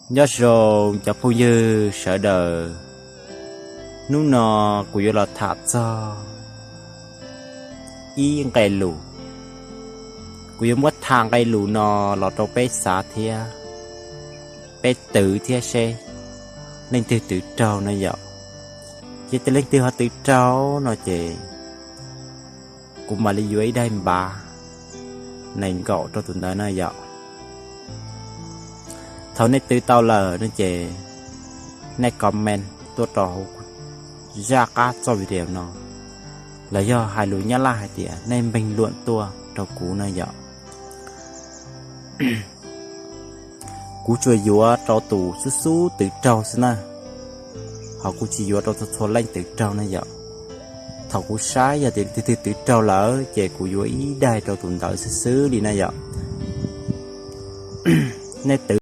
Nyob zoo cov phooj ywg sawv daws, hnub no kuv yuav los tham txog ib nqe lus. Kuv yuav muab tham nqe lus no los rau peb xav thiab peb twv thiab seb leej twg twv raug no yom. Ces tus leej twg ho twv raug no ces kuv mam li yuav ib daim npav nees nkaum rau tus ntawd na yom. Thaum nej twv tau lawm no ces nej comment tuaj rau hauv zaj qab txoj video no, los yog hais lus Nyab Laj hais tias nej bình luận tuaj rau kuv na yom. Kuv tsuas yuav rau tus xub xub twv raug xwb na, ho kuv tsis yuav rau txhua txhua leej twv raug na yom. Thaum kuv saib yog tias leej twg twv raug lawm ces kuv yuav ib daim rau tus ntawd xwb xwb li na yom. Nej twv